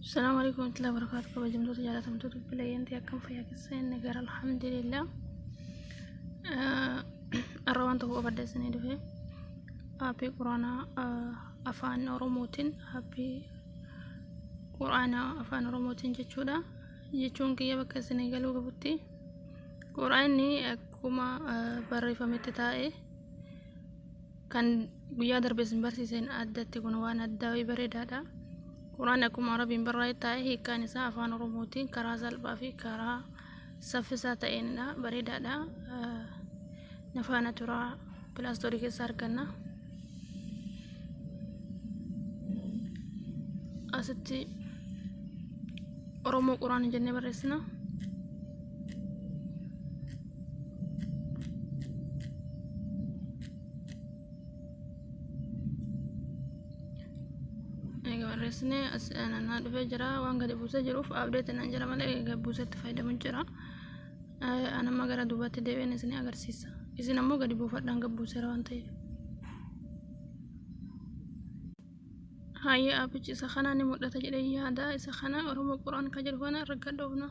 Assalamu alaikum warahmatullahi wabarakatuh. Kabajamtoota jaalatamtoota obboleeyyantii akkam fayyaa keessan nagara alhamdulillah. Har'a waan tokko qabadhee isinii dhufe aappii quraanaa afaan Oromootiin aappii quraanaa afaan Oromootiin jechuudha. Jechuun kiyya bakka isinii galuu qabutti quraanni akkuma barreeffametti taa'e kan guyyaa darbe isin barsiiseen addatti kun waan addaa wayii bareedaadha. Quraan akkuma Arabiin barraa'e taa'e hiikkaan isaa afaan Oromootiin karaa salphaa fi karaa saffisaa ta'eenidha. Bareedaadha. Na faana turaa pilaastoorii keessa arganna. Asitti Oromoo Quraan jennee barreessina. Egaa barreessinee as naannaa dhufee jira waan gadi buusee jiruuf update naan jira malee gadi buusee itti fayyadamu jira. An amma gara duubaatti deebi'een isin agarsiisa. Isin ammoo gadi buufadhaan gad buuseera waan ta'eef. Hayyee aapichi isa kanaa ni mul'ata jedhee yaada. Isa kana Oromoo Quraan kan jedhu kana irra gad dhoofna.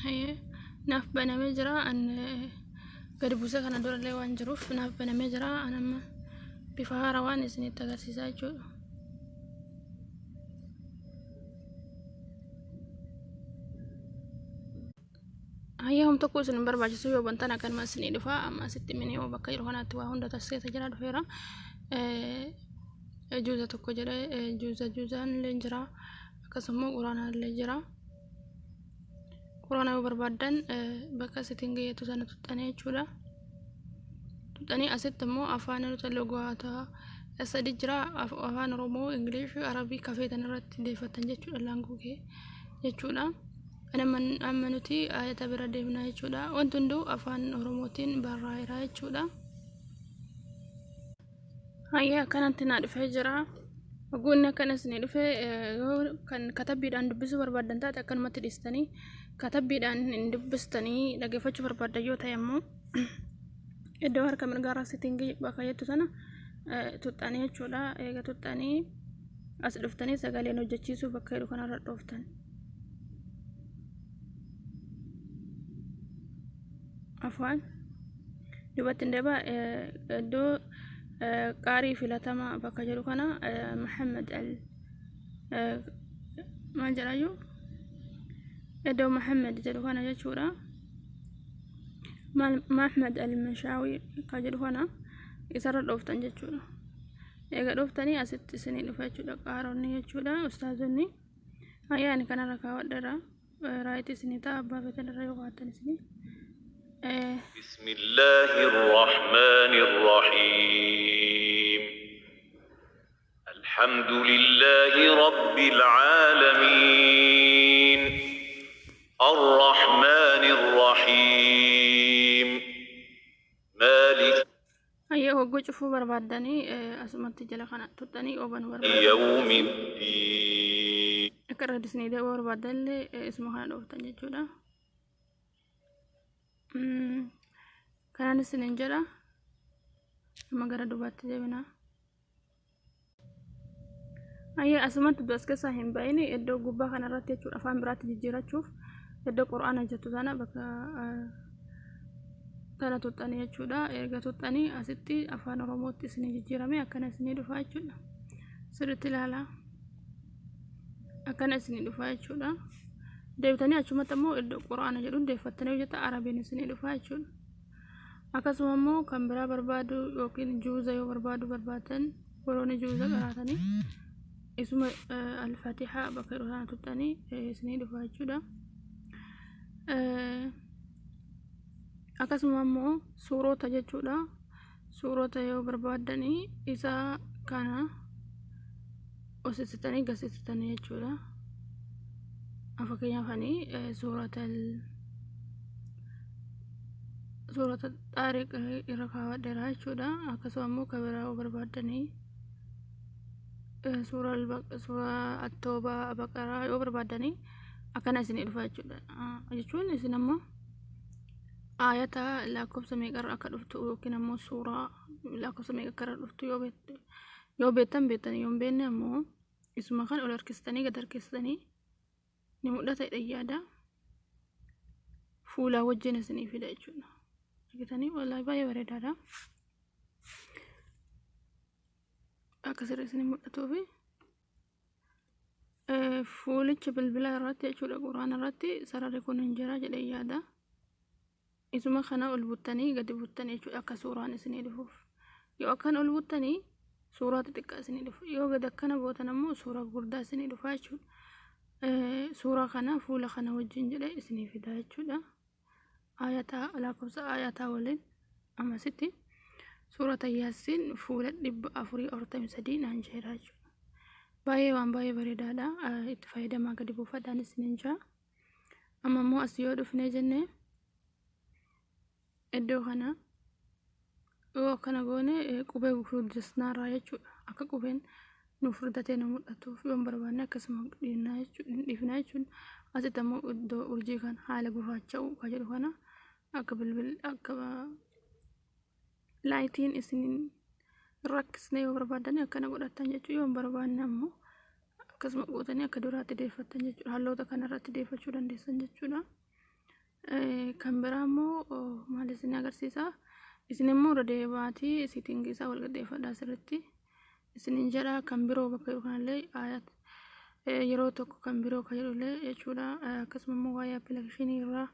Hayyee naaf banamee jira. An gadi buusee kana durallee waan jiruuf naaf banamee jira. An amma bifa haarawaan isinitti agarsiisaa jechuudha. Hayya hom tokko isin hin barbaachisu yoo bantan akkanuma isinii dhufa amma asitti miniyoo bakka jiru kanaatti waa hunda tas keessa jira dhufeera. Juuza tokko jedhe juuza juuzaan illee jira akkasuma quraanaan illee jira. Quraana yoo barbaaddan bakka sitiin geeyyetu sana tuxxanii jechuudha. Tuxxanii asitti immoo afaan logoota sadi jira afaan Oromoo, Ingilish, Arabii kafeetan irratti deeffattan jechuudha laanguu kee jechuudha. Amma nuti ayata bira deemna jechuudha. Wanti hunduu afaan Oromootiin barraa'eera jechuudha. Hayyee akkanatti naa dhufee jira. Hogguu inni akkana isinii dhufe yoo kan katabbiidhaan dubbisuu barbaaddan taate akkanumatti dhiistanii katabbiidhaan hin dubbistanii dhaggeeffachuu barbaaddan yoo ta'e ammoo iddoo harka mirgaarraa sitingii bakka jettu sana tuxxanii jechuudha. Eega tuxxanii as dhuftanii sagaleen hojjechiisuu bakka jedhu kanarra dhooftan. Afaan duubatti hin deebi'a iddoo qaarii filatama bakka jedhu kana Muhammad al maal jedhayyuu iddoo Muhammad jedhu kana jechuudha. Mahmad al-Mashaawii ka jedhu kana isarra dhooftan jechuudha. Eega dhooftanii asitti isinii dhufa jechuudha qaaronni jechuudha ustaazonni. Hayyaa ani kanarra kaawwadheera. Raayitii isinii ta'a abbaa feetan irra yoo kaa'attan isinii. بسم الله الرحمن الرحيم الحمد لله رب العالمين الرحمن الرحيم مالك Hayyee hogguu cufuu barbaaddanii asumatti jala kana tuxxanii obanuu barbaaddanii يوم الدين akka irra disnii deebi'uu barbaaddan illee isuma kana dhooftan jechuudha. Kanaan isiniin jedha. Amma gara duubaatti deebina. Hayyee asumatti as keessaa hin ba'in iddoo gubbaa kanarratti jechuudha afaan biraatti jijjiirachuuf iddoo qur'aana jettu tana bakka tana tuxxanii jechuudha. Erga tuxxanii asitti afaan Oromootti isinii jijjiirame akkana isinii dhufa jechuudha. Sirriitti ilaalaa. Akkana isinii dhufa jechuudha. Deebitanii achumatti ammoo iddoo qur'aana jedhu deeffattanii hojjeta Arabiin isinii dhufa jechuudha. Akkasuma immoo kan biraa barbaadu yookiin juuza yoo barbaadu barbaaddan warroonni juuza qaraatanii isuma alfaatihaa bakka jedhu sana tuxxanii isinii dhufa jechuudha. Akkasuma immoo suurota jechuudha. Suurota yoo barbaaddanii isa kana hosisitanii gasisitanii jechuudha. Fakkeenyaaf ani suurata xaariq irra kaawwadheera jechuudha. Akkasuma immoo kan biraa yoo barbaaddanii suuraa attoobaa baqaraa yoo barbaaddanii akkana isinii dhufa jechuudha. Jechuun isin ammoo Aayata lakkoofsa meeqarra akka dhuftu yookiin ammoo suuraa lakkoofsa meeqa akka irra dhuftu yoo beektan beektan, yoo hin beekne ammoo isuma kan ol harkistanii gad harkistanii ni mul'ata jedhee yaada. Fuulaa wajjin isinii fida jechuudha. Argitanii, wallaahi baay'ee bareedaadha. Akka sirrii isinii mul'atuufi fuulicha bilbila irratti jechuudha, quraana irratti sararri kun hin jira jedhee yaada. Isuma kana ol buttanii gadi buttanii jechuudha akka suuraan isinii dhufuuf. Yoo akkan ol buttanii suuraa xixiqqaa isinii dhufa. Yoo gad akkana gootan ammoo suuraa gurguddaa isinii dhufa jechuudha. Suuraa kana fuula kana wajjin jedhee isinii fida jechuudha. Ayataa lakkoofsa ayataa waliin ammasitti suurata Yaasiin fuula 443 naan jedha jechuudha. Baay'ee waan baay'ee bareedaadha. Itti fayyadamaa, gadi buufadhaan isiniin jaa. Amma immoo as yoo dhufnee jenne, iddoo kana yoo akkana goone qubee guddisnaarraa jechuudha. Akka qubeen nu furdatee nu mul'atuuf yoo hin barbaanne akkasuma dhiifnaa jechuudha. Dhiifnaa jechuudha. Asitti ammoo iddoo urjii kana haala gurraacha'uu ka jedhu kana akka bilbil akka lightiin isin rakkisne yoo barbaadan akkana godhattan jechuudha. Yoo hin barbaanne ammoo akkasuma gootanii akka duraatti deeffattan jechuudha. Halloota kanarratti deeffachuu dandeessan jechuudha. Kan biraa immoo maal isin agarsiisa? Isin immoo irra deebaatii settingii isaa wal qixxeeffadhaa sirriitti. Isinin jedha, kan biroo bakka jiru kanallee ayat yeroo tokko kan biroo kan jedhullee jechuudha. Akkasuma immoo waa'ee applicationii irraa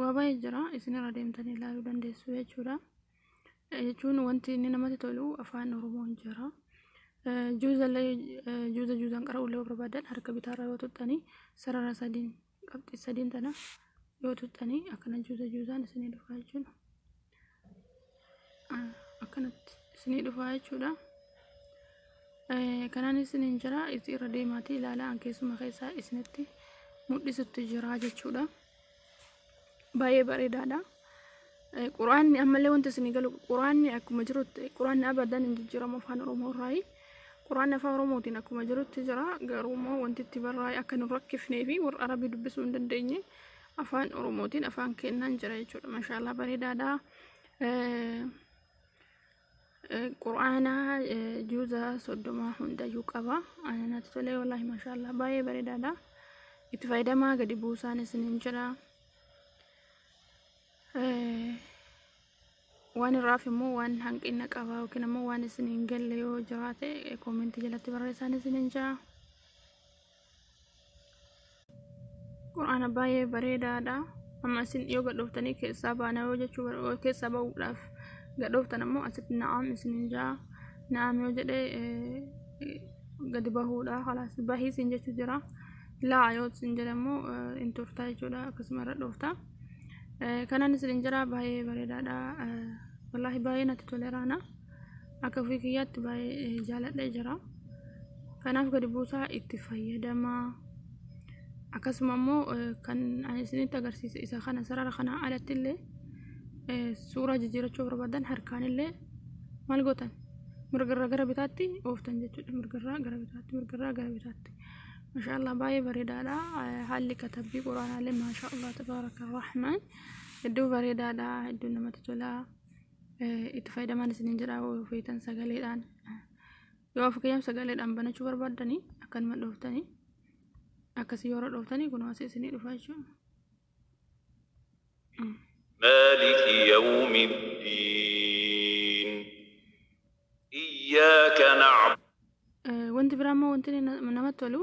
waa baay'ee jira, isin irra deemtanii ilaaluu dandeessu jechuudha. Jechuun wanti inni namatti tolu afaan Oromoon jira. Juuzallee juuza juuzaan qara'ullee yoo barbaadan harka bitaarra yoo tuxxanii sarara sadiin qabxii sadiin tana yoo tuxxanii akkana juuza juuzaan isinii dhufa jechuudha. Akkanatti isinii dhufa jechuudha. Kanaan isiniin jira, itti irra deemaatii ilaalaa, an keessuma keessaa isinitti mul'isutti jira jechuudha. Baay'ee bareedaadha. Quraanni ammallee wanti isinii galu, quraanni akkuma jirutti, quraanni abadan hin jijjiiramu afaan Oromoo irraayi. Quraanni afaan Oromootiin akkuma jirutti jira, garuu immoo wanti itti barraa'e akka nu rakkifnee fi warra Arabii dubbisuu hin dandeenye afaan Oromootiin afaan kennaan jira jechuudha. Mashaallah, bareedaadha. Quraana juuza 30 hundayyuu qaba. Ana natti tolee wallaahi, mashaallah, baay'ee bareedaadha. Itti fayyadamaa, gadi buusaan isiniin jira. Waan irraaf immoo waan hanqina qaba yookiin immoo waan isin hin galle yoo jiraate commentii jalatti barreessaan isiniin jira. Quraana baay'ee bareedaadha. Amma isin yoo gadhooftanii keessaa baana yoo jechuu keessaa bahuudhaaf gadhooftan ammoo asitti na'am isiniin jira. Na'am yoo jedhe gadi bahuudha. Khalaas, bahii isin jechuu jira. Laa yoo isin jedhe immoo hin turta jechuudha. Akkasuma irra dhoofta. Kanaan isin jira, baay'ee bareedaadha. Wallaahi baay'ee natti toleeraana. Akka ofii kiyyaatti baay'ee jaaladhee jira. Kanaaf gadi buusaa itti fayyadamaa. Akkasuma immoo kan ani isinitti agarsiise isa kana sarara kanaa alatti illee suuraa jijjiirachuu barbaadan harkaan illee maal gootan? Mirgarraa gara bitaatti ooftan jechuudha. Mirgarraa gara bitaatti, mirgarraa gara bitaatti. Mashaallah, baay'ee bareedaadha. Haalli katabbii quraanaallee maashaallah tabaaraka rahmaan hedduu bareedaadha. Hedduu namatti tola. Itti fayyadamaan isiniin jedha, feetan sagaleedhaan. Yoo fakkeenyaaf sagaleedhaan banachuu barbaaddanii akkanuma dhooftanii akkasii yeroo dhooftanii kun asii isinii dhufa jechuudha. مالك يوم الدين إياك نعبد Wanti biraa immoo wanti namatti tolu,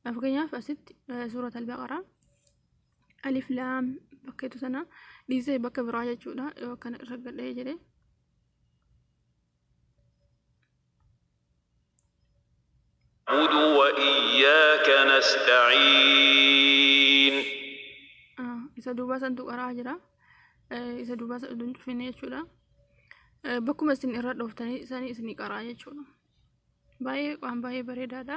fakkeenyaaf asitti suurat al-Baqaraa alif laam bakkeetu sana dhiisee bakka biraa jechuudha yoo akkana irra gadhee jedhe. نعبد وإياك نستعين. Isa duubaa santu qaraa jira. Isa duubaa san utuu hin cufine jechuudha. Bakkuma isin irra dhooftanii sanii isinii qaraa jechuudha. Baay'ee waan baay'ee bareedaadha.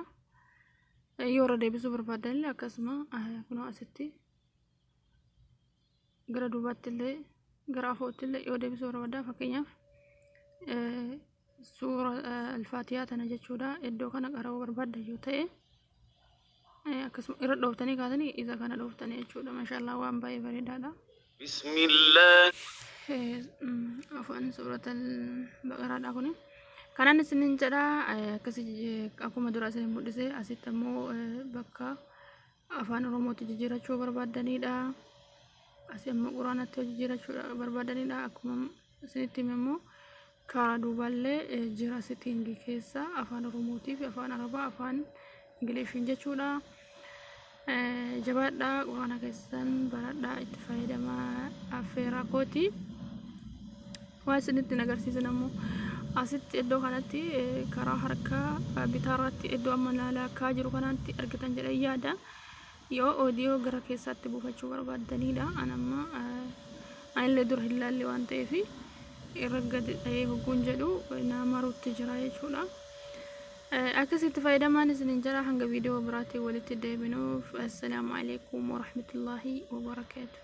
Yoo irra deebisuu barbaadan illee akkasuma kunoo asitti gara duubaatti illee gara afootti illee yoo deebisuu barbaadan, fakkeenyaaf suura alfaatiyaa tana jechuudha, iddoo kana qara'uu barbaaddan yoo ta'e akkasuma irra dhooftanii kaatanii isa kana dhooftanii jechuudha. Maashaallah, waan baay'ee bareedaadha. بسم الله Afaan suuratal baqaraadha kuni. Kanaan isinin jedha, akkasi akkuma dura isin mul'ise, asitti ammoo bakka afaan Oromootti jijjiirachuu barbaaddanidha. Asii ammoo quraanatti jijjiirachuu barbaadanidha. Akkuma isinitti hime immoo karaa duubaallee jira, setting keessa afaan Oromootii fi afaan Arabaa, afaan Ingiliishiin jechuudha. Jabaadhaa, quraana keessan baradhaa, itti fayyadamaa affeeraa kooti. Waa isinitti agarsiisan ammoo asitti iddoo kanatti karaa harka bitaarratti iddoo amma laalaa jiru kanatti argitan jedhee yaada. Yoo audio gara keessaatti buufachuu barbaaddanidha. An amma anillee dura hin laalle waan ta'eef irra gadi dhahee hogguun jedhu naa maruutti jira jechuudha. Akkasitti fayyadamaan isinin jira. Hanga viidiyoo biraatiin walitti deebinuuf, assalaamu alaikum warahmatullaahi wabarakaatu.